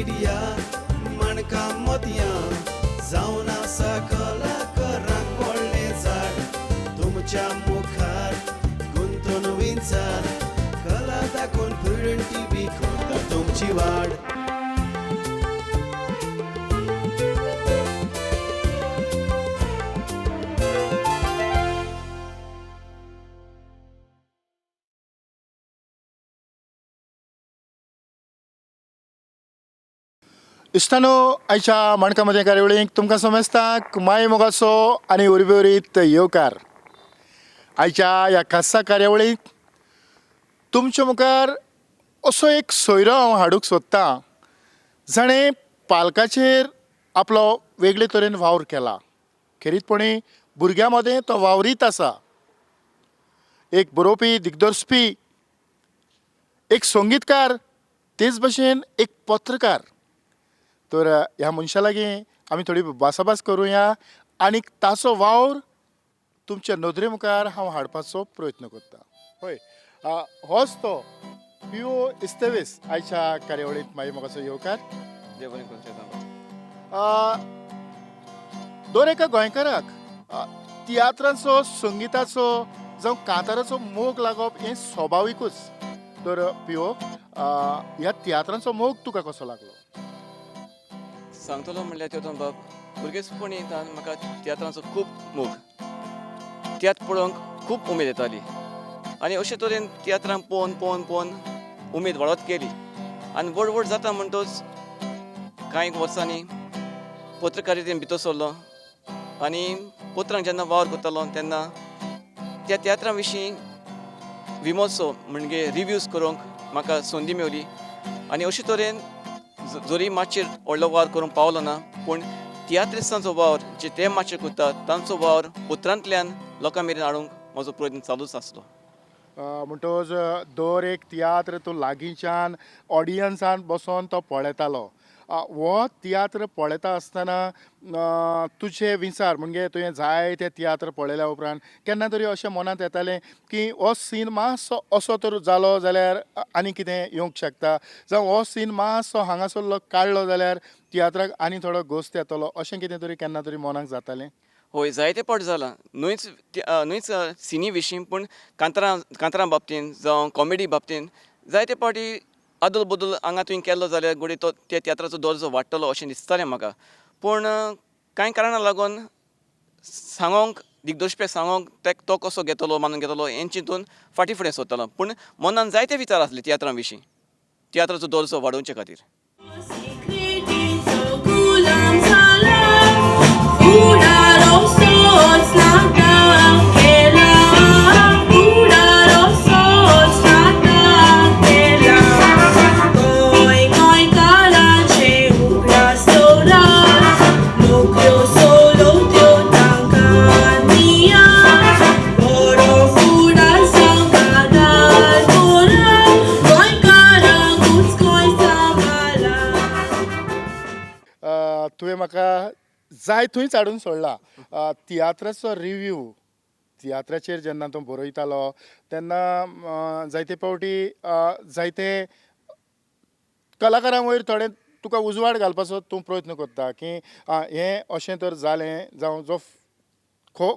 Media माणकां मोतयां जावन आसा कलाकारांक व्हडलें झाड तुमच्या मुखार गुंतून विंचार कला दाखोवन प्रुडंट टीव्ही करता तुमची वाड. इश्टानो, आयच्या माणका म्हज्या कार्यावळीक तुमकां समजता माय मोगाचो आनी उर्बेवरीत येवकार. आयच्या ह्या खासा कार्यावळीक तुमच्या मुखार असो एक सोयरो हांव हाडूंक सोदतां जाणें पालकाचेर आपलो वेगळे तरेन वावर केला. खेरीतपणी भुरग्यां मदें तो वावरीत आसा. एक बरोवपी, दिग्दर्शपी, एक संगीतकार, तेच भशेन एक पत्रकार. तर ह्या मनशा लागीं आमी थोडी भासाभास करुया आनी ताचो वावर तुमच्या नदरे मुखार हांव हाडपाचो प्रयत्न करता. हय, होच तो पिओ इस्तेवीस. आयच्या कार्यावळींत मागीर म्हाका येवकार. देव बरें करूं चेतन. दर एका गोंयकाराक तियात्राचो, संगिताचो जावं कांताराचो मोग लागप हें स्वभाविकूच. तर पिओ, ह्या तियात्रांचो मोग तुका कसो लागलो? सांगतलो म्हणल्यार चेतन बाब, भुरगेपणी म्हाका तियात्रांचो खूब मोग, तियात्र पळोवंक खूब उमेद येताली आनी अशे तरेन तियात्रां पळोवन पळोवन पळोवन उमेद वाडत गेली आनी व्हड व्हड जाता म्हणटच कांय वर्सांनी पत्रकारितेन भितर सरलो आनी पत्रांक जेन्ना वावर करतालो तेन्ना त्या तियात्रां विशीं विमर्सो म्हणजे रिव्यूज करूंक म्हाका संदी मेवली आनी अशे तरेन जरी मातशेर व्हडलो वावर करूंक पावलो ना, पूण तियात्रिस्तांचो वावर जे ते मातशे करतात तांचो वावर उतरांतल्यान लोकां मेरेन हाडूंक म्हजो प्रयत्न चालूच आसलो. म्हणटकच दर एक तियात्र तूं लागींच्यान ऑडियन्सान बसोन तो पळयतालो. हो तियात्र पळयता आसतना तुजे विचार म्हणजे तुवें जायते तियात्र पळयल्या उपरांत केन्ना तरी अशें मनांत येतालें की हो सीन मातसो असो तर जालो जाल्यार आनी कितें येवंक शकता, जावं हो सीन मातसो हांगासरलो काडलो जाल्यार तियात्राक आनी थोडो घोस्त येतलो, अशें कितें तरी केन्ना तरी मनाक जातालें? हय, जायते पावट जालां. न्हूच न्हूच सिनी विशीं, पूण कांतरां बाबतीन जावं कॉमेडी बाबतीन जायते पावटी अदल बदल हांगा थंय केल्लो जाल्यार घडये तो त्या तियात्राचो दर्जो वाडटलो अशें दिसतालें म्हाका. पूण कांय कारणां लागून सांगोंक दिग्दर्शप्याक सांगोंक ते तो कसो घेतलो, मानून घेतलो हें चिंतून फाटीं फुडें सरतालो. पूण मनान जायते विचार आसले तियात्रां विशीं, तियात्राचो दर्जो वाडोवचे खातीर. गुलाम जाला फुडारो सोच नाका केला, फुडारो सोच नाका केला, गोंय गोंयकारांचे उगडास दवरात, नोकऱ्यो सोडोवच्यो तांकां दियात, बरो फुडार जावंक आदार करात, गोंयकारांकूच गोंय सांबाळात. तुवें म्हाका जाय थंयच हाडून सोडला. तियात्राचो रिव्यू, तियात्राचेर जेन्ना तूं बरयतालो तेन्ना जायते फावटी जायते कलाकारां वयर थोडे तुका उजवाड घालपाचो तूं प्रयत्न करता की हें अशें तर जालें, जावं जो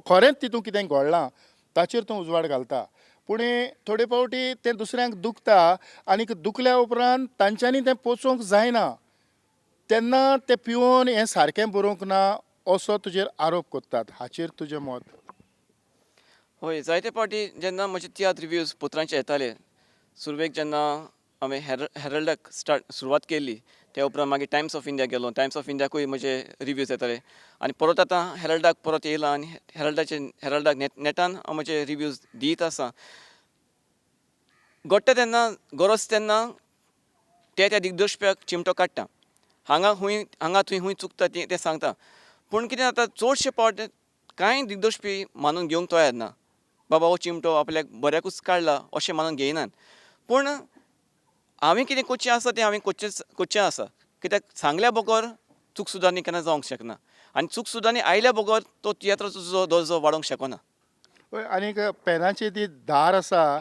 खरेंच तितूंत कितें घडलां ताचेर तूं उजवाड घालता. पूण थोडे फावटी तें दुसऱ्यांक दुखता आनी दुखल्या उपरांत तांच्यांनी तें पचोवंक जायना, तेन्ना ते पिवन हें सारकें बरोवंक ना असो तुजेर आरोप करतात. हाचेर तुजें मत? हय, जायते फावटी जेन्ना म्हजे तियात्र रिव्यूज पत्रांचे येताले, सुरवेक जेन्ना हांवें हेरल्डाक सुरवात केली, त्या उपरांत मागीर टायम्स ऑफ इंडिया गेलो, टायम्स ऑफ इंडियाकूय म्हजे रिव्यूज येताले आनी परत आतां हेरल्डाक परत येयला आनी हेरल्डाक नेटान हांव म्हजे रिव्यूज दीत आसा. घडटा तेन्ना, गरज तेन्ना ते त्या दिग्दर्शप्याक चिमटो काडटा, हांगा खूंय हांगा थंय खूंय चुकता तें सांगता. पूण कितें जाता, चडशे पावट कांय दिग्दर्शपी मानून घेवंक तयार ना, बाबा हो चिमटो आपल्याक बऱ्याकूच काडला अशें मानून घेयनात. पूण हांवें कितें करचें आसा तें हांवें करचें आसा, कित्याक सांगल्या बगर चूक सुदारणी केन्ना जावंक शकना आनी चूक सुदारणी आयल्या बगर तो तियात्राचो जो दर्जो वाडोवंक शकना. हय, आनीक पेनाची ती धार आसा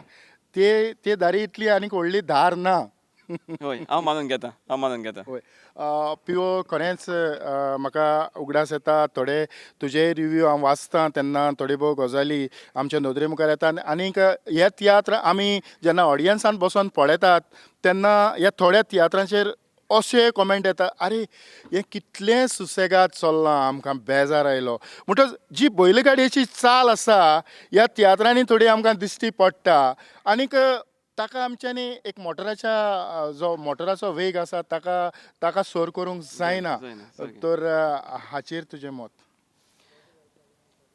ते दारी इतली आनीक व्हडली धार ना. हय, हांव मानून घेता, हांव मानून घेता. हय पिवो, खरेंच म्हाका उगडास येता, थोडे तुजे रिव्यू हांव वाचतां तेन्ना थोड्यो भोव गजाली आमच्या नदरे मुखार येता. आनी आनीक हे तियात्र आमी जेन्ना ऑडियन्सान बसोन पळयतात तेन्ना ह्या थोड्या तियात्रांचेर अशे कॉमेंट येता, आरे हें कितलें सुसेगाद चल्लां, आमकां बेजार आयलो. म्हणटच जी बैलगाडयेची चाल आसा ह्या तियात्रांनी थोडी आमकां दिश्टी पडटा. आनीक ताका आमच्यांनी एक मोटराच्या जो मोटराचो वेग आसा ताका ताका सर करूंक जायना. जायना सारकें. तर हाचेर तुजें मत?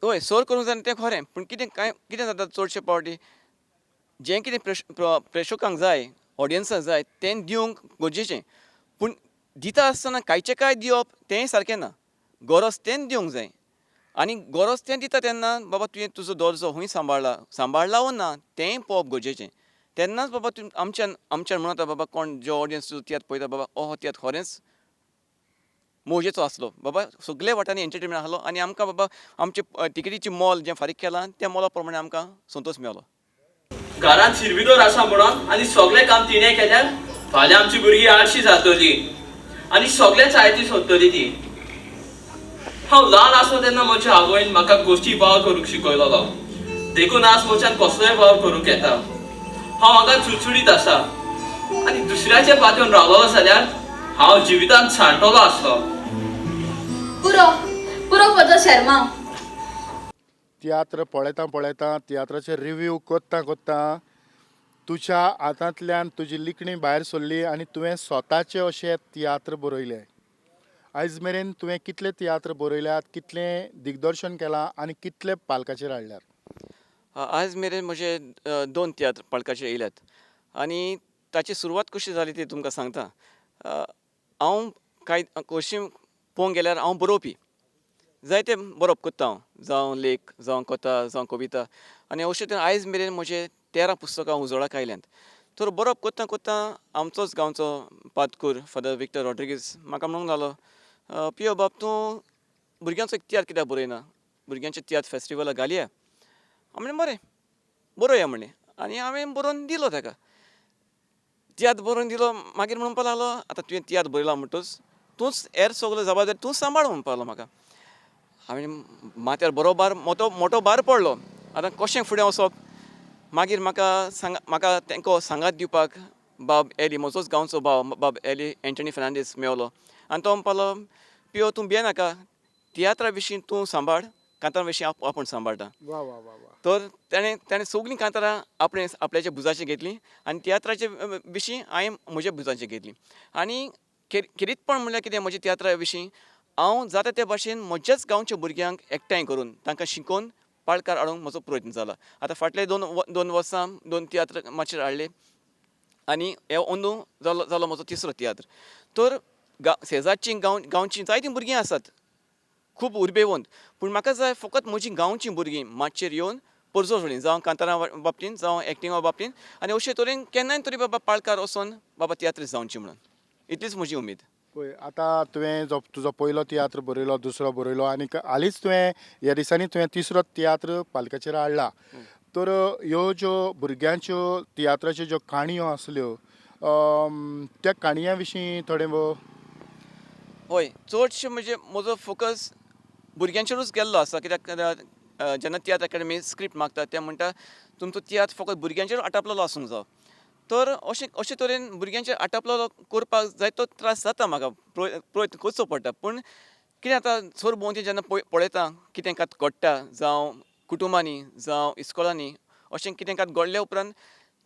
हय, सर करूंक जायना तें खरें, पूण कितें कांय कितें जाता, चडशे पावटी जें कितें प्रेक्षकांक जाय, ऑडियन्साक जाय तें दिवंक गरजेचें, पूण दिता आसतना कांयचें कांय दिवप तेंय सारकें ना. गरज तेंच दिवंक जाय आनी गरज तें दिता तेन्ना बाबा तुवें तुजो दर्जो खंय सांबाळ्ळा, सांबाळ्ळा वो ना तेंय पळोवप गरजेचें. तेन्नाच बाबा तूं आमच्यान आमच्यान म्हणून बाबा कोण जो ऑडियन्स तुजो तियात्र पळयता, बाबा हो तियात्र खरेंच मौजेचो आसलो, बाबा सगळे वाटांनी एंटरटेनमेंट आसलो आनी आमकां बाबा आमचे टिकेटीचे मोल जें फारीक केलां त्या मोला प्रमाणे आमकां संतोश मेवलो. घरांत शिरविदोर आसा म्हणून आनी सगळें काम तिणें केल्यार फाल्यां आमची भुरगीं आळशी जातली आनी सगळेंच आयती सोदतली ती. हांव ल्हान आसलो तेन्ना म्हज्या आवयन म्हाका गोश्टी वावर करूंक शिकयलेलो, देखून आज म्हज्यान कसलोय वावर करूंक येता. हांव हांगा चुडचुडीत आसा आनी दुसऱ्याच्या पातयेवन रावलोलो जाल्यार हांव जिवितांत सांडटलो आसलो. पुरो पुरो म्हजो शेर्मांव. तियात्र पळयता पळयता, तियात्राचे रिव्यू करता करता तुज्या हातांतल्यान तुजी लिखणी भायर सरली आनी तुवें स्वताचे अशे तियात्र बरयले. आयज मेरेन तुवें कितले तियात्र बरयल्यात, कितले दिग्दर्शन केलां आनी कितले पालकाचेर हाडल्यात? आज मेरेन म्हजे 2 तियात्र पालकाचेर येयल्यात आनी ताची सुरवात कशी जाली ती तुमकां सांगता. हांव कांय कशी पळोवंक गेल्यार हांव बरोवपी, जायते बरोवप करता हांव, जावं लेख, जावं कथा, जावं कविता, आनी अशें तरेन आयज मेरेन म्हजे 13 पुस्तकां उजवाडाक आयल्यांत. तर बरोवप करता करता आमचोच गांवचो पादकूर फादर विक्टर रॉड्रिगीस म्हाका म्हणूंक लागलो, पियो बाब तूं भुरग्यांचो एक तियात्र कित्याक बरयना, भुरग्यांचे तियात्र फेस्टिवलाक घालया. हांव म्हणलें बरें बरोवया म्हणलें आनी हांवें बरोवन दिलो ताका. तियात्र बरोवन दिलो, मागीर म्हणपाक लागलो आतां तुवें तियात्र बरयला म्हणटूच तूंच हेर सगळो जबाबदारी तूंच सांबाळ म्हणपाक लागलो म्हाका. हांवें माथ्यार बरो भार, मोटो मोटो भार पडलो. आतां कशें फुडें वचप? मागीर म्हाका म्हाका तेंको सांगात दिवपाक बाब एली, म्हजोच गांवचो भाव बाब एली एंटनी फर्नांडीस मेवलो आनी तो म्हणपाक लागलो, पियो तूं भियेनाका, तियात्रा विशीं तूं सांबाळ, कांतारां विशीं आपूण सांबाळटा. वा वा वा वा. तर ताणें ताणें सगळीं कांतारां आपणें आपल्याच्या भुजाचेर घेतलीं आनी तियात्राचे विशीं हांवें म्हज्या भुजाचेर घेतलीं. आनी खेरीतपण म्हणल्यार कितें, म्हज्या तियात्रा विशीं हांव जाता ते भाशेन म्हज्याच गांवच्या भुरग्यांक एकठांय करून तांकां शिकोवन पाळकार हाडूंक म्हजो प्रयत्न जाला. आतां फाटले दोन वर्सां 2 तियात्र माचयेर हाडले आनी हे अंदू जालो जालो म्हजो तिसरो तियात्र. तर शेजारचीं गांवचीं जायतीं भुरगीं आसात खूब उर्बेवंत, पूण म्हाका जाय फकत म्हजीं गांवचीं भुरगीं माचयेर येवन परजळ, जावं कांतारां बाबतीन, जावं एक्टिंगा बाबतीन, आनी अशे तरेन केन्नाय तरी बाबा पाळकार वचोन बाबा तियात्रीस्त जावची म्हणून, इतलीच म्हजी उमेद. पळय आतां तुवें जो तुजो पयलो तियात्र बरयलो, दुसरो बरयलो आनी हालींच तुवें ह्या दिसांनी तुवें तिसरो तियात्र पालकाचेर हाडला. तर ह्यो ज्यो भुरग्यांच्यो तियात्राच्यो ज्यो काणयो आसल्यो त्या काणयां विशीं थोडें भोव. हय, चडशें म्हणजे म्हजो फोकस भुरग्यांचेरूच गेल्लो आसा, कित्याक जेन्ना तियात्र अकाडमी स्क्रिप्ट मागता ते म्हणटा तुमचो तियात्र फकत भुरग्यांचेर आटापलेलो आसूंक जाय. तर अशें अशे तरेन भुरग्यांचेर आटापलेलो करपाक जायतो त्रास जाता म्हाका, प्रयत्न करचो पडटा. पूण कितें जाता, सर भोंवती जेन्ना पळयता कितें कात घडटा, जावं कुटुंबांनी जावं इस्कोलांनी अशें कितें कात घडल्या उपरांत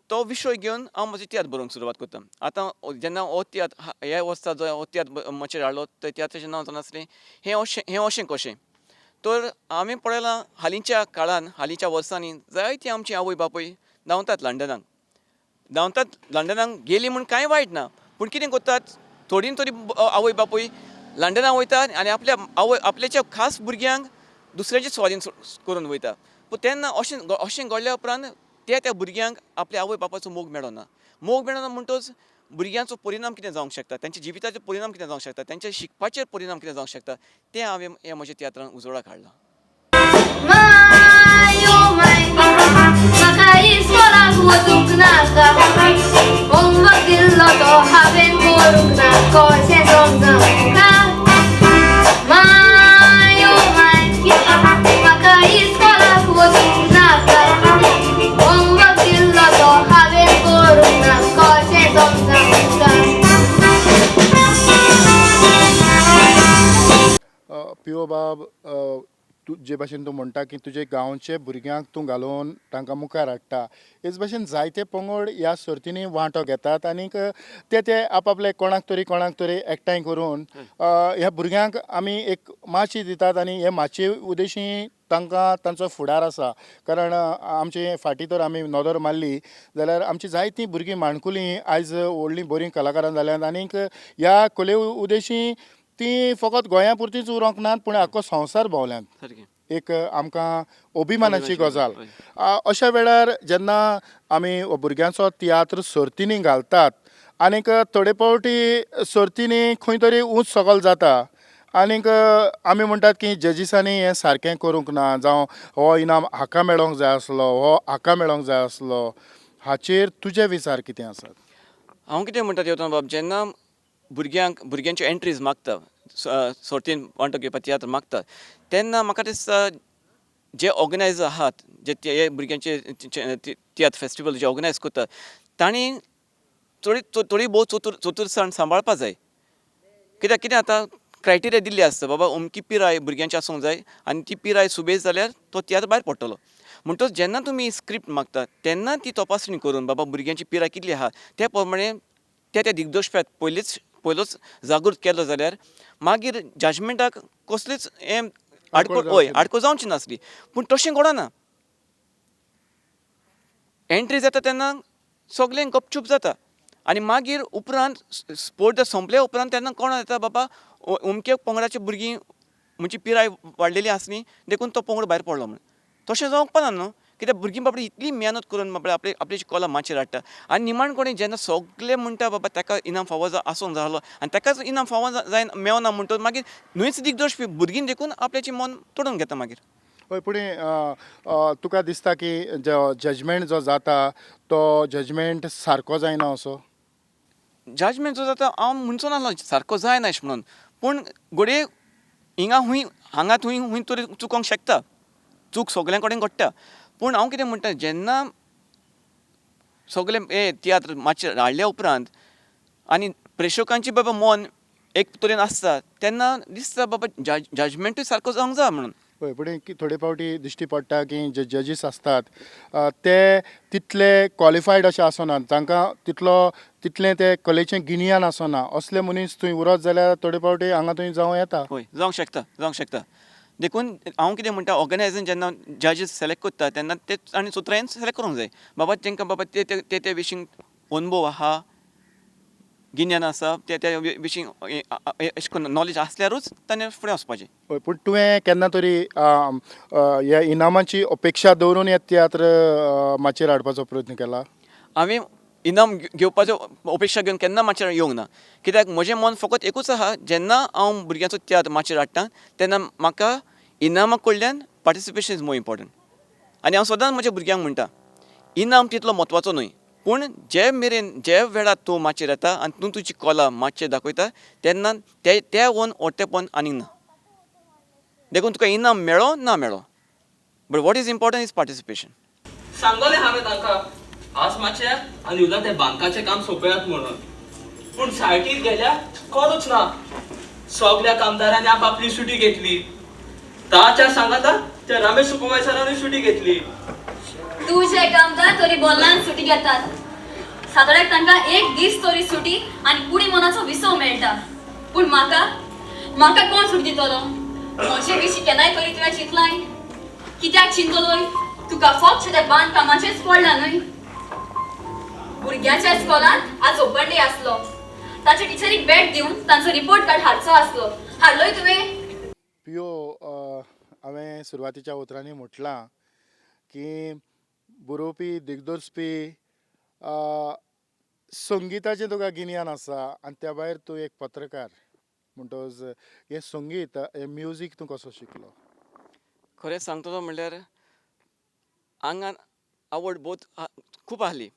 तो विशय घेवन हांव म्हजो तियात्र बरोवंक सुरवात करता. आतां जेन्ना हो तियात्र ह्या वर्सा जो हो तियात्र माचयेर हाडलो त्या तियात्राचें नांव जावन आसलें हें अशें, हें अशें कशें. तर हांवें पळयलां हालींच्या काळान, हालींच्या वर्सांनी जायतीं आमची आवय बापूय धांवतात लंडनाक, धांवतात लंडनाक गेलीं म्हूण कांय वायट ना, पूण कितें करतात थोडीं तरी आवय बापूय लंडनाक वयतात आनी आपल्या आवय आपल्याच्या खास भुरग्यांक दुसऱ्याचे स्वाधीन करून वयता. पूण तेन्ना अशें अशें घडल्या उपरांत त्या त्या भुरग्यांक आपल्या आवय बापायचो मोग मेळना. मोग मेळना म्हणटच भुरग्यांचो परिणाम कितें जावंक शकता, तेंच्या जिविताचेर परिणाम कितें जावंक शकता, तेंच्या शिकपाचेर परिणाम कितें जावंक शकता, तें हांवें हें म्हज्या तियात्रान उजवाडाक हाडलां. माय ओ my, म्हाका इस्कोलाक वचूंक नाका, होमवर्क दिल्लो तो करूंक ना कशें समजूं तुका माय ओ my म्हाका इस्कोलाक वचूंक नाका होमवर्क दिल्लो तो हांवें करूंक ना कशें समजूं तुका. पियो बाब, तूं जे भाशेन तूं म्हणटा की तुजे गांवचे भुरग्यांक तूं घालून तांकां मुखार हाडटा, हेच भाशेन जायते पंगड ह्या सर्तींनी वांटो घेतात आनीक ते ते आपआपले कोणाक तरी एकठांय करून ह्या भुरग्यांक आमी एक माची दितात आनी हे माचये उद्देशी तांकां तांचो फुडार आसा. कारण आमचे फाटीं तर आमी नदर मारली जाल्यार आमची जायतीं भुरगीं माणकुलीं आयज व्हडलीं बरीं कलाकारां जाल्यांत आनीक ह्या कले उद्देशी तीं फकत गोंया पुरतींच उरोंक नात पूण आख्खो संवसार भोंवल्यांत. सारकें. एक आमकां अभिमानाची अभिमानाची गजाल. हय. अशा वेळार जेन्ना आमी भुरग्यांचो तियात्र सर्तींनी घालतात आनीक थोडे फावटी सर्तींनी खंय तरी ऊंच सकल जाता आनीक आमी म्हणटात की जजीसांनी हें सारकें करूंक ना, जावं हो इनाम हाका मेळोंक जाय आसलो, हो हाका मेळोंक जाय आसलो, हाचेर तुजे विचार कितें आसात? हांव कितें म्हणटा देवतन बाब, जेन्ना भुरग्यांच्यो एंट्रीज मागता, सर्तीन वांटो घेवपाक तियात्र मागता, तेन्ना म्हाका दिसता जे ऑर्गनायजर आहात, जे ते भुरग्यांचे तियात्र फेस्टिवल जे ऑर्गनायज करतात, तांणी थोडी थोडी भोव चतुरसाण सांबाळपा जाय. कित्याक कितें आतां क्रायटेरिया दिल्ली आसता, बाबा अमकी पिराय भुरग्यांची आसूंक जाय आनी ती पिराय सुबेज जाल्यार तो तियात्र भायर पडटलो. म्हणटच जेन्ना तुमी स्क्रिप्ट मागता तेन्ना ती तपासणी करून बाबा भुरग्यांची पिराय कितली आहा त्या प्रमाणे त्या त्या दिग्दर्शप्याक पयलोच जागृत केलो जाल्यार मागीर जजमेंटाक कसलीच हें आडको हय आडको जावची नासली. पूण तशें घडना. एंट्री जाता तेन्ना सगळें गपचूप जाता आनी मागीर उपरांत स्पोर्ट सोंपल्या उपरांत तेन्ना कोण येता बाबा अमके पंगडाची भुरगीं म्हणजे पिराय वाडलेली आसली देखून तो पंगड भायर पडलो म्हण. तशें जावंक पडना न्हू, कित्याक भुरगीं बाबडी इतली मेहनत करून बाबडे आपली आपली कला माचयेर हाडटा आनी निमाण कडेन जेन्ना सगळे म्हणटा बाबा ताका इनाम फावो आसूंक जाय आसलो आनी ताकाच इनाम फावो जायना मेवना म्हणटकच मागीर न्हूच दिग्दर्शपी भुरगीं देखून आपल्याचें मन तोडून घेता मागीर. हय, पूण तुका दिसता की जजमेंट जो जाता तो जजमेंट सारको जायना असो? जजमेंट जो जाता हांव म्हणचो नासलो सारको जायना अशें म्हणून, पूण घडये हिंगा खूंय हांगा थंय खूंय तरी चुकोंक शकता, चूक सगल्यां कडेन घडटा. पूण हांव कितें म्हणटा, जेन्ना सगळे हे तियात्र मातशे हाडल्या उपरांत आनी प्रेक्षकांची बाबा मन एक तरेन आसता तेन्ना दिसता बाबा जजमेंटूय सारको जावंक जाय म्हणून. हय, पूण थोडे फावटी दिश्टी पडटा की जे जजीस आसतात ते तितले क्वॉलिफायड अशे आसनात, तांकां तितलें ते कलेचें गिन्यान आसना. असले मनीस थंय उरत जाल्यार थोडे फावटी हांगा थंय जावं येता. हय, जावंक शकता, जावंक शकता. देखून हांव कितें म्हणटा, ऑर्गनायजन जेन्ना जजीस सिलेक्ट करता तेन्ना ते आनी सुत्रायन सिलेक्ट करूंक जाय बाबा तांकां बाबा ते ते ते विशीं अनुभव आहा, गिन्यान आसा, ते त्या विशीं अशें करून नॉलेज आसल्यारूच ताणें फुडें वचपाचें. हय, पूण तुवें केन्ना तरी ह्या इनामाची अपेक्षा दवरून हे तियात्र माचयेर हाडपाचो प्रयत्न केला? हांवें इनाम घेवपाचो अपेक्षा घेवन केन्ना माचयेर येवंक ना, कित्याक म्हजें मन फकत एकूच आहा, जेन्ना हांव भुरग्यांचो तियात्र माचयेर हाडटा तेन्ना म्हाका इनामा कडल्यान पार्टिसिपेशन is more important. आनी हांव सदांच म्हज्या भुरग्यांक म्हणटा, इनाम तितलो म्हत्वाचो न्हय, पूण जे मेरेन जे वेळार तूं माचयेर येता आनी तूं तुजी कला माचयेर दाखयता तेन्ना ते वन ओट्टेपण आनीक ना. देखून तुका इनाम मेळो ना मेळो, but what is important is participation. सांगलें हांवें तांकां आज मातशें आनी उरलां तें बांदकाचें काम सोंपयात म्हणून, पूण सायटीर गेल्यार कोणूच ना. सगल्या कामदारांनी आपआपली सुटी घेतली. ताच्या सांगाता त्या रमेश सुपरवायझरानूय सुटी घेतली. तुजे कामदार तरी बोल्लान सुटी घेतात, सातोड्याक तांकां एक दीस तरी सुटी आनी कुडी मनाचो विसव मेळटा. पूण म्हाका म्हाका कोण सुटी दितलो? म्हजे विशीं केन्नाय तरी तुवें चिंतलाय? कित्याक चिंतलोय? तुका फक्त त्या बांदकामाचेंच पडलां न्हय? भुरग्यांच्या इस्कोलांत आज ओपन डे आसलो, ताच्या टिचरीक भेट दिवन तांचो रिपोर्ट कार्ड हाडचो आसलो, हाडलोय तुवें? पियो, हांवें सुरवातीच्या उतरांनी म्हटलां की बरोवपी, दिग्दर्शपी, संगिताचें तुका गिन्यान आसा आनी त्या भायर तूं एक पत्रकार, म्हणटकच हें संगीत, हें म्युजीक तूं कसो शिकलो? खरें सांगतलो म्हणल्यार आंगान आवड भोवत खूब आहली,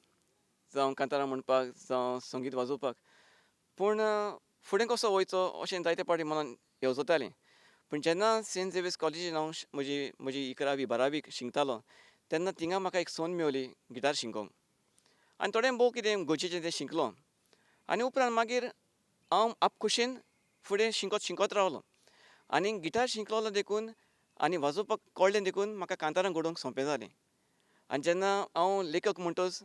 जावं कांतारां म्हणपाक, जावं संगीत वाजोवपाक. पूण फुडें कसो वयचो अशें जायते फावटी मनान येवजतालें. पूण जेन्ना सेंट झेवियर्स कॉलेजीन हांव म्हजी म्हजी इकरावी बारावी शिकतालो तेन्ना थिंगा म्हाका एक संद मेवली गिटार शिकोंक आनी थोडें भोव कितें गरजेचें तें शिकलो आनी उपरांत मागीर हांव आपखुशेन फुडें शिकत शिकत रावलो आनी गिटार शिकलो देखून आनी वाजोवपाक कळ्ळें देखून म्हाका कांतारां घडोवंक सोंपें जालें. आनी जेन्ना हांव लेखक म्हणटच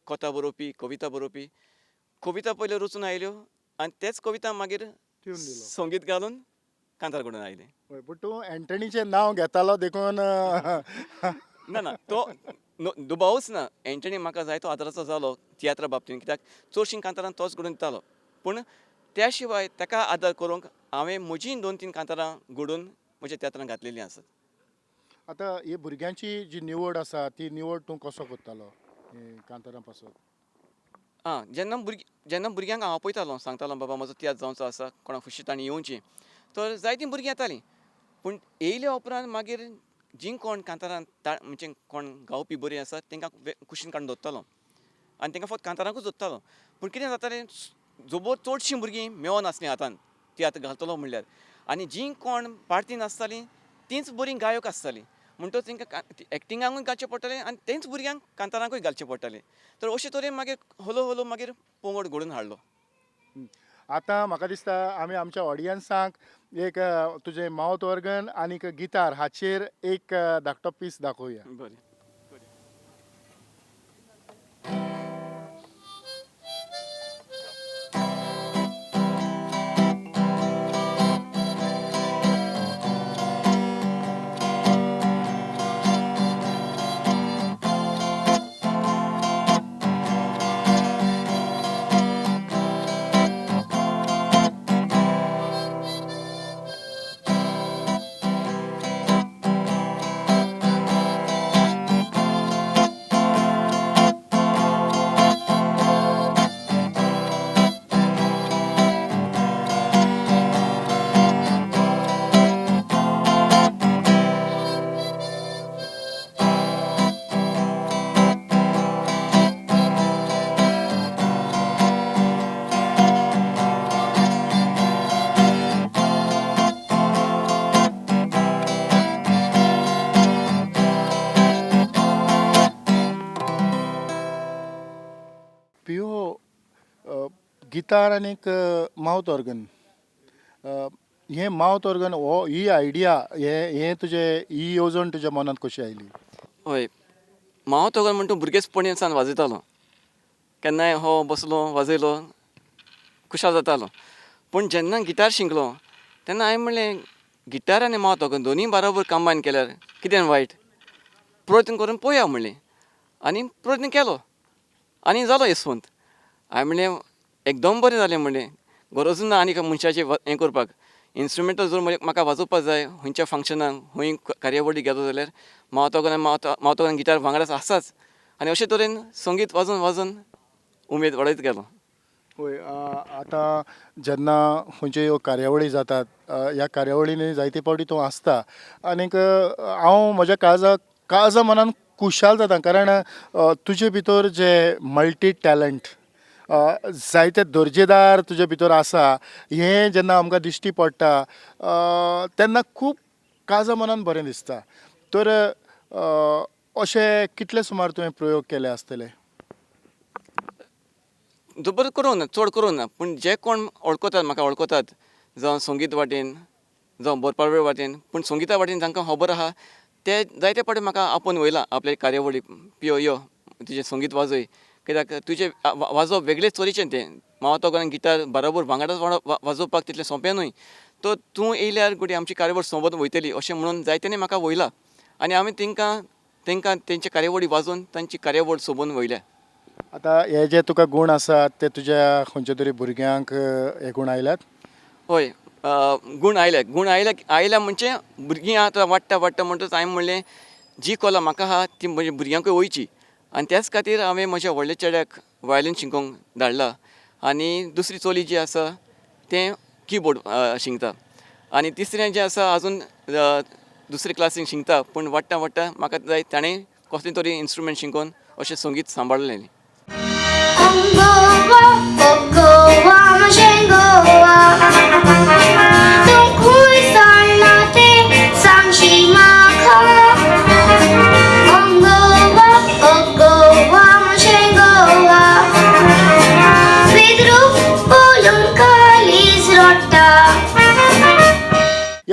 कथा बरोवपी कविता बरोवपी कविता पयल्यो रचून आयल्यो आनी तेच कविता मागीर संगीत घालून कांतार घडोवन आयलें. हय, पूण तूं एंटनीचें नांव घेतालो देखून ना ना तो दुबावूच ना. एंटनी म्हाका जायतो आदाराचो जालो तियात्रा बाबतीन, कित्याक चडशीं कांतारां तोच घडोवन दितालो. पूण त्या शिवाय ताका आदार करूंक हांवें म्हजीं दोन तीन कांतारां घडोवन म्हज्या तियात्रान घातलेलीं आसात. आतां ही भुरग्यांची जी निवड आसा ती निवड तूं कसो करतालो कांतारां पासत? आं, जेन्ना भुरगीं जेन्ना भुरग्यांक हांव आपयतालो सांगतालो बाबा म्हजो तियात्र जावचो आसा कोणाक खुशी तांणी येवचीं, तर जायतीं भुरगीं येतालीं. पूण येयल्या उपरांत मागीर जीं कोण कांतारां म्हणजे कोण गावपी बरीं आसात तांकां कुशीन काडून दवरतालो आनी तांकां फक्त कांतारांकूच दवरतालो. पूण कितें जातालें, जोबोर चडशीं भुरगीं मेवनासलीं हातान तियात्र घालतलो म्हणल्यार, आनी जीं कोण पार्तीन आसतालीं तींच बरीं गायक आसतालीं. म्हणटच तांकां एक्टिंगाकूय घालचें पडटालें आनी तेंच भुरग्यांक कांतारांकूय घालचें पडटालें. तर अशे तरेन मागीर हळू हळू मागीर पंगड घडोवन हाडलो. आतां म्हाका दिसता आमी आमच्या ऑडियन्सांक एक तुजें मावथ ऑर्गन आनीक गिटार हाचेर एक धाकटो पीस दाखोवया. बरें. पियो, गिटार आनीक मावथ ऑर्गन, हें मावथ ऑर्गन हो ही आयडिया हें हें तुजें ही येवजण तुज्या मनांत कशी आयली? हय, मावथ ऑर्गन म्हणटा भुरगेपणी सावन वाजयतालो. केन्नाय हो बसलो वाजयलो खुशाल जातालो. पूण जेन्ना गिटार शिकलो तेन्ना हांवें म्हणलें गिटार आनी मावथ ऑर्गन दोनूय बाराबर कंबायन केल्यार कितें वायट, प्रयत्न करून पळोवया म्हणलें आनी प्रयत्न केलो आनी जालो येसवंत. हांवें म्हणलें एकदम बरें जालें म्हणलें, गरजूच ना आनी मनशाचें हें करपाक. इन्स्ट्रुमेंटल जर म्हाका वाजोवपाक जाय खंयच्या फंक्शनाक खंय कार्यावळीक गेलो जाल्यार मावथ ऑर्गन आनी मावथ ऑर्गन गिटार वांगडाच आसाच. आनी अशे तरेन संगीत वाजोवन वाजोवन उमेद वाडयत गेलो. हय, आतां जेन्ना खंयच्यो कार्यावळी जातात ह्या कार्यावळींनी जायते फावटी तूं आसता आनीक हांव म्हज्या काळजाक काळजा मनान खुशाल जाता, कारण तुजे भितर जे मल्टी टॅलंट जायते दर्जेदार तुजे भितर आसा हें जेन्ना आमकां दिश्टी पडटा तेन्ना खूब काळजा मनान बरें दिसता. तर अशे कितले सुमार तुवें प्रयोग केले आसतले? जबर करूंक ना, चड करूंक ना, पूण जे कोण वळखतात म्हाका वळखतात, जावं संगीत वाटेन जावं बरपावळ वाटेन, पूण संगिता वाटेन जांकां खबर आहा ते जायते फावटी म्हाका आपोवन वयला आपले कार्यावळीक, पियो यो तुजें संगीत वाजय, कित्याक तुजें वाजोवप वेगळेच तरेचें तें मावथ ऑर्गन गिटार बरोबर वांगडाच वाजोवपाक तितलें सोंपें न्हय, तर तूं येयल्यार घडये आमची कार्यावळ सोबत वयतली अशें म्हणून जायत्यांनी म्हाका वयला आनी हांवें तांकां तेंचे कार्यावळी वाजोवन तांची कार्यावळ सोबोवन वयल्या. आतां हे जे तुका गूण आसात ते तुज्या खंयच्या तरी भुरग्यांक हे गूण आयल्यात? हय, गूण आयल्या, गूण आयल्या, आयल्या म्हणजे भुरगीं आतां वाडटा वाडटा म्हणटच हांवें म्हणलें जी कला म्हाका आहा ती म्हज्या भुरग्यांकूय वयची आनी त्याच खातीर हांवें म्हज्या व्हडल्या चेड्याक वायलीन शिकोवंक धाडला आनी दुसरी चली जी आसा तें किबोर्ड शिकता आनी तिसरें जें आसा आजून दुसरे क्लासीन शिकता, पूण वाडटा वाडटा म्हाका जाय ताणें कसलें तरी इन्स्ट्रुमेंट शिकोवन अशें संगीत सांबाळलें. गोवा, गोवा,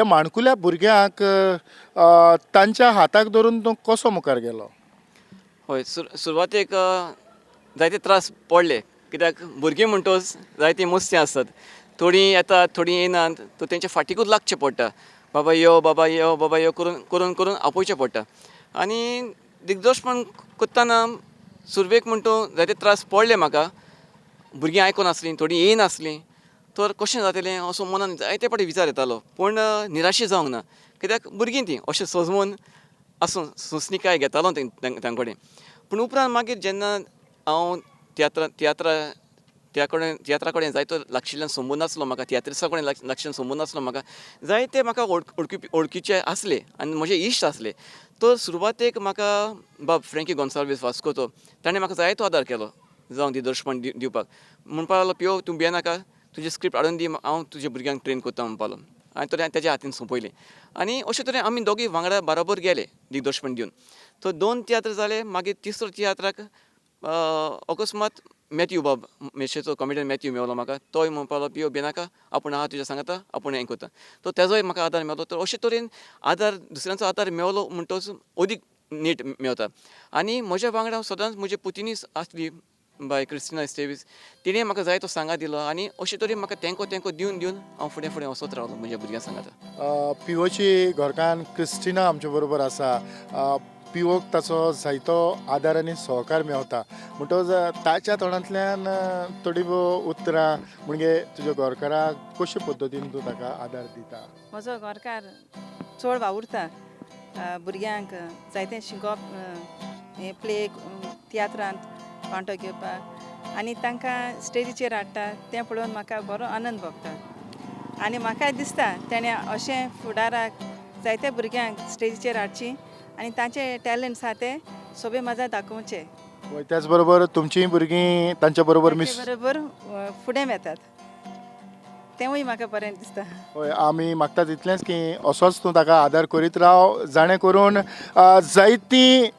ह्या माणकुल्या भुरग्यांक तांच्या हाताक धरून तूं कसो मुखार गेलो? हय, सुरवातेक जायते त्रास पडले, कित्याक भुरगीं म्हणटच जायतीं मस्ती आसतात, थोडीं येतात थोडीं येनात, तर तेंच्या फाटीकूच लागचें पडटा, बाबा यो बाबा यो बाबा यो करून करून करून आपोवचें पडटा. आनी दिग्दर्शपण करतना सुरवेक म्हण तूं जायते त्रास पडले म्हाका, भुरगीं आयकून आसलीं, थोडीं येयनासलीं, तर कशें जातलें असो मनान जायते फावटी विचार येतालो. पूण निराशी जावंक ना, कित्याक भुरगीं तीं अशें सजमून आसूं सोंसणीकाय घेतालो तांचे कडेन. पूण उपरांत मागीर जेन्ना हांव तियात्रा तियात्रा त्या कडेन तियात्रा कडेन जायतो लागशिल्ल्यान संबंद आसलो म्हाका, तियात्रिस्ता कडेन लागशिल्ल्यान संबंद आसलो म्हाका, जायते म्हाका वळखीचे आसले आनी म्हजे इश्ट आसले. तर सुरवातेक म्हाका बाब फ्रेंकी गोन्साल्वीस वास्कोचो ताणें म्हाका जायतो आदार केलो, जावं दिग्दर्शपण दिवपाक. म्हणपाक लागलो, पियो तूं भियेनाका, तुजी स्क्रिप्ट हाडून दी, हांव तुज्या भुरग्यांक ट्रेन करता म्हणपाक लागलो. आनी तर हांवें तेज्या हातीन सोंपयलें आनी अशे तरेन आमी दोगूय वांगडा बराबर गेले दिग्दर्शपण दिवन. तर 2 तियात्र जाले, मागीर तिसरो तियात्राक अकस्मात मॅथ्यू बाब मेर्शेचो कॉमेडियन मॅथ्यू मेवलो म्हाका, तोय म्हणपाक लागलो, पियो भियेनाका, आपूण आहा तुज्या सांगाता, आपूण हें करता. तर तेजोय म्हाका आदार मेवलो. तर अशे तरेन आदार दुसऱ्यांचो आदार मेवलो म्हणटच अदीक नीट मेवता. आनी म्हज्या वांगडा सदांच म्हजी पुतिनीस आसली बाय क्रिस्टिना इस्टेवीस, तिणें म्हाका जायतो सांगात दिलो आनी अशे तरेन म्हाका तेंको तेंको दिवन दिवन हांव फुडें फुडें वचत रावलो म्हज्या भुरग्यां सांगाता. पिवोची घरकान्न क्रिस्टिना आमचे बरोबर आसा. पिवोक ताचो जायतो आदार आनी सहकार मेवता, म्हणटकच ताच्या तोंडांतल्यान थोडी भोव उतरां म्हणजे तुज्या घरकाराक कशे पद्दतीन तूं ताका आदार दिता? म्हजो घरकार चड वावुरता, भुरग्यांक जायतें शिकोवप, हें प्ले तियात्रांत वांटो घेवपाक आनी तांकां स्टेजीचेर हाडटा, तें पळोवन म्हाका बरो आनंद भोगता. आनी म्हाकाय दिसता तेणें अशें फुडाराक जायते भुरग्यांक स्टेजीचेर हाडची आनी तांचे टॅलंट्स आहा ते सोबे मजा दाखोवचे. त्याच बरोबर तुमचीं भुरगीं तांच्या बरोबर मिस बरोबर फुडें वेतात, तेंवूय म्हाका बरें दिसता. हय, आमी मागता तितलेंच की असोच तूं ताका आदार करीत राव, जाणें करून जायतीं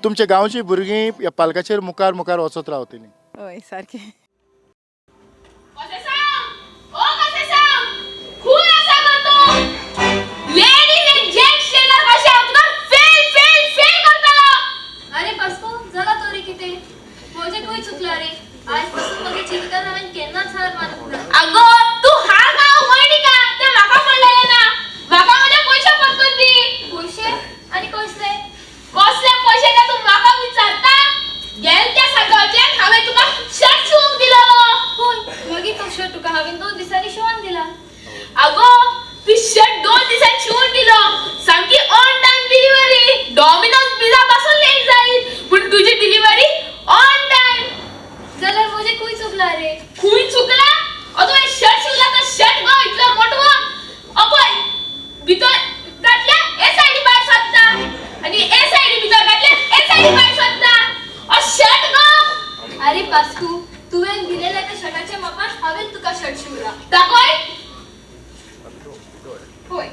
तुमच्या गांवचीं भुरगीं ह्या पालकाचेर मुखार मुखार वचत रावतलीं. हय, सारकें. अरे पास्कू, जाला तरी कितें? म्हजें खंय चुकलां रे? आयज पासून म्हगे जिवितान हांवें केन्नाच हार मानूंक ना. अगो तूं हार खावंक वयनी का? तें म्हाका पडलेलें ना, म्हाका म्हजे पयशे परतून दी. पयशे आनी कसले? कसले पयशे ते तूं म्हाका विचारता? गेल त्या सकाळच्यान हांवें तुका शर्ट शिवूंक दिलो. हय, मागीर तो शर्ट तुका हांवें 2 दिसांनी शिवून दिला. अगो तूं शर्ट 2 दिसांनी शिवून दिलो, सामकी on time delivery. Domino's pizza पासून लेट जायत पूण तुजी डिलिव्हरी ऑन टायम. जाल्यार म्हजें खंय चुकलां रे? खंय चुकलां? अ तुवें शर्ट शिवला तो शर्ट गो इतलो मोटवो, अपय भितर घातल्या हे सायडी भायर सरता आनी हे सायडी भितर घातल्या हे सायडी भायर सरता, अ शर्ट गो. अरे पास्कू, तुवें दिलेल्या त्या शर्टाच्या मापान हांवें तुका शर्ट शिवला. दाखय. होय,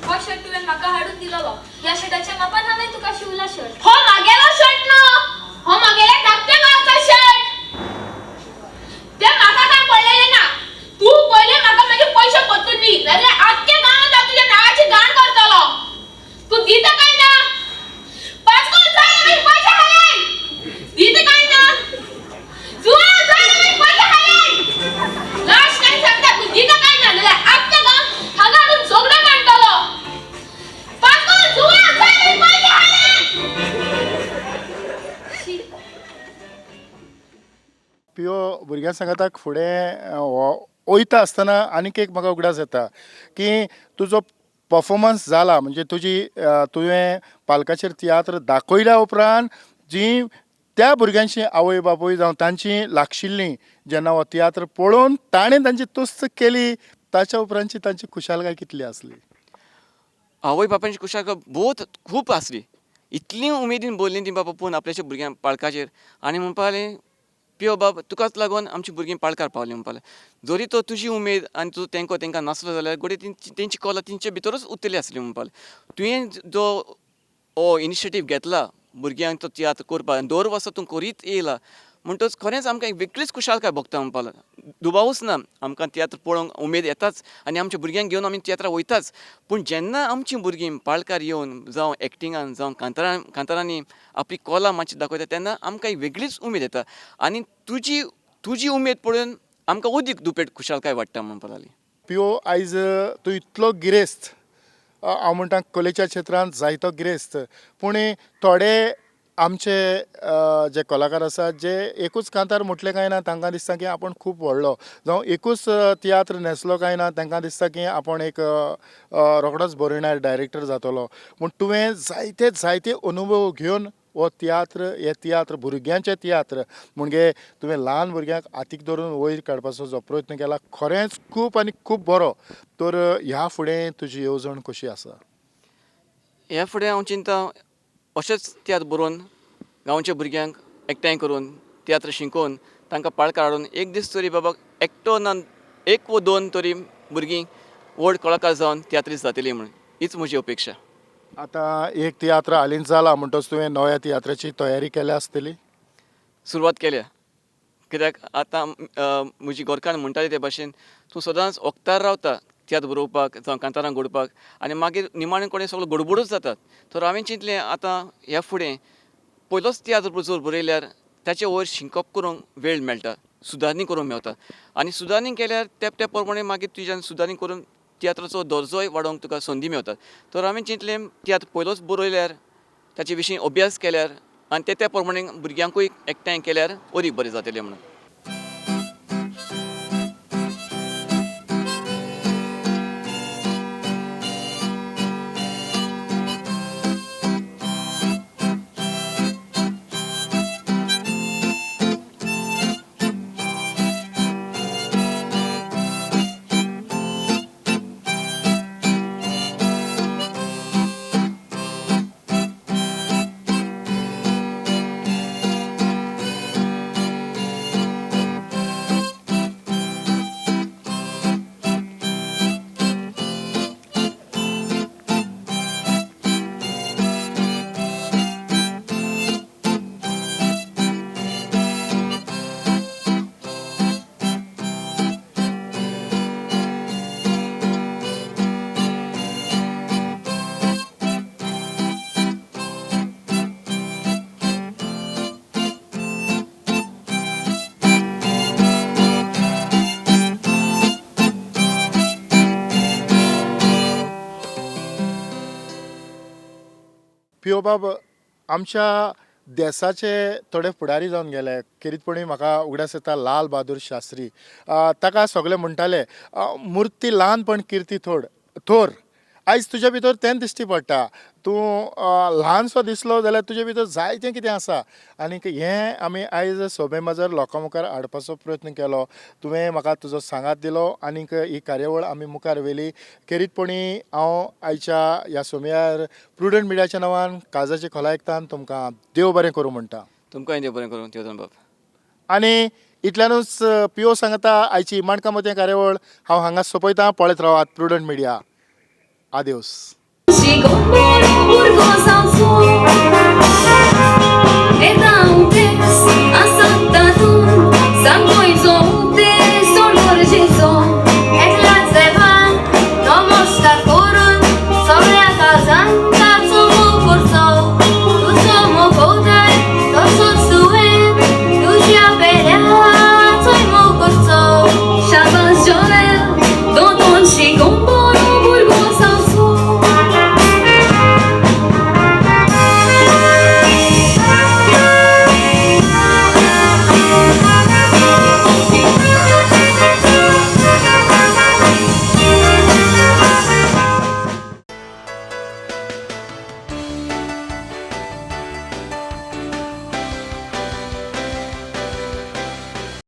हो शर्ट तुवें म्हाका हाडून दिलोलो, ह्या शर्टाच्या मापान हांवें तुका शिवला शर्ट. हो म्हागेलो शर्ट न्हू, हो म्हागेल्या धाकट्या भावाचो शर्ट. ते म्हाका काय पडलेलें ना, तूं पयलें म्हाका म्हजे पयशे परतून दी, नाजाल्यार आख्ख्या गांवांत हांव तुज्या नांवाची घाण करतलो. तूं दिता काय ना? पास्कू जाय म्हजे पयशे हाडून दिता काय ना? जुआंव जाय म्हजे पयशे हाडून. लास्ट टायम सांगता, तूं दिता काय ना? नाजाल्यार आख्ख्या गांवांत हांगा हाडून झगडो मांडटलो. पास्कू जुआंव जाय म्हजे पयशे हाडून. पियो भुरग्यां सांगाताक फुडें वयता आसतना आनीक एक म्हाका उगडास येता की तुजो पफॉर्मन्स जाला, म्हणजे तुजी तुवें पालकाचेर तियात्र दाखयल्या उपरांत जी त्या भुरग्यांची आवय बापूय जावं तांची लागशिल्लीं जेन्ना हो तियात्र पळोवन ताणें तांची तुस्त केली, ताच्या उपरांतची तांची खुशालकाय कितली आसली? आवय बापायची खुशालकाय भोवत खूब आसली, इतली उमेदीन भरलीं ती बाबा पळोवन आपल्याच्या भुरग्यांक पालकाचेर. आनी म्हणपाक लागलीं, पियो बाब तुकाच लागून आमची भुरगीं पालकार पावलीं म्हणपाक लागलीं. जरी तो तुजी उमेद आनी तुजो तेंको तेंकां नासलो जाल्यार घडये तेंची कला तेंचे भितरूच उरतली आसली म्हणपाक लागली. तुवें जो हो इनिशिएटीव घेतला भुरग्यांक तो तियात्र करपाक आनी दर वर्सा तूं करीत येयला, म्हणटच खरेंच आमकां एक वेगळीच खुशालकाय भोगता म्हणपाक लागलो. दुबावूच ना, आमकां तियात्र पळोवंक उमेद येताच आनी आमच्या भुरग्यांक घेवन आमी तियात्राक वयताच. पूण जेन्ना आमचीं भुरगीं पाळकार येवन जावं एक्टिंगान जावं कांतारांनी आपली कोला मातशी दाखयता तेन्ना आमकां एक वेगळीच उमेद येता आनी तुजी तुजी उमेद पळोवन आमकां अदीक दुपेट खुशालकाय वाडटा म्हणपाक लागली. पियो, आयज तूं इतलो गिरेस्त, हांव म्हणटा कलेच्या क्षेत्रांत जायतो गिरेस्त, पूण थोडे आमचे जे कलाकार आसात जे एकूच कांतार म्हटलें काय ना तांकां दिसता की आपूण खूब व्हडलो, जावं एकूच तियात्र न्हेसलो काय ना तांकां दिसता की आपूण एक रोखडोच बरोवणार डायरेक्टर जातलो. पूण तुवें जायते जायते अनुभव घेवन हो तियात्र, हे तियात्र भुरग्यांचे तियात्र म्हणजे तुवें ल्हान भुरग्यांक हातीक धरून वयर काडपाचो जो प्रयत्न केला खरेंच खूब आनी खूब बरो. तर ह्या फुडें तुजी येवजण कशी आसा? ह्या फुडें हांव चिंता अशेंच तियात्र बरोवन गांवच्या भुरग्यांक एकठांय करून तियात्र शिकोवन तांकां पाळकार हाडून एक दीस तरी बाबा एकटो ना एक वो दोन तरी भुरगीं व्हड कलाकार जावन तियात्रीस्त जातली म्हणून हीच म्हजी अपेक्षा. आतां एक तियात्र हालींच जाला म्हणटच तुवें नव्या तियात्राची तयारी केल्या आसतली? सुरवात केल्या, कित्याक आतां म्हजी घरकान्न म्हणटाली ते भाशेन तूं सदांच वखदार रावता तियात्र बरोवपाक जावं कांतारां घडोवपाक आनी मागीर निमाणे कडेन सगळो गडबडूच जातात. तर हांवें चिंतलें आतां ह्या फुडें पयलोच तियात्र जर बरयल्यार ताचे वयर शिंकप करूंक वेळ मेळटा, सुदारणी करूंक मेवता आनी सुदारणी केल्यार त्या त्या प्रमाणे मागीर तुज्यान सुदारणी करून तियात्राचो दर्जोय वाडोवंक तुका संदी मेवता. तर हांवें चिंतलें तियात्र पयलोच बरयल्यार ताचे विशीं अभ्यास केल्यार आनी ते त्या प्रमाणे भुरग्यांकूय एकठांय केल्यार अदीक बरें जातलें म्हणून. पियो बाब, आमच्या देसाचे थोडे फुडारी जावन गेले, खेरीतपणी म्हाका उगडास येता लाल बहादूर शास्त्री. ताका सगळे म्हणटाले मुर्ती ल्हान पण किर्ती थोर. आयज तुज्या भितर तें दिश्टी पडटा, तूं ल्हानसो दिसलो जाल्यार तुजे भितर जायतें कितें आसा आनीक हें आमी आयज सोबे माजार लोकां मुखार हाडपाचो प्रयत्न केलो. तुवें म्हाका तुजो सांगात दिलो आनीक ही कार्यावळ आमी मुखार व्हेली. खेरीतपणी हांव आयच्या ह्या सोमयार प्रुडंट मिडियाच्या नांवान काळजाचे खोला एकतान तुमकां देव बरें करूं म्हणटा. तुमकांय देव बरें करूं तेवजन बाब. आनी इतल्यानूच पियो सांगता आयची माणकां मोतयां कार्यावळ हांव हांगा सोंपयतां. पळयत रावात प्रुडंट मिडिया. आदेवस. Chegou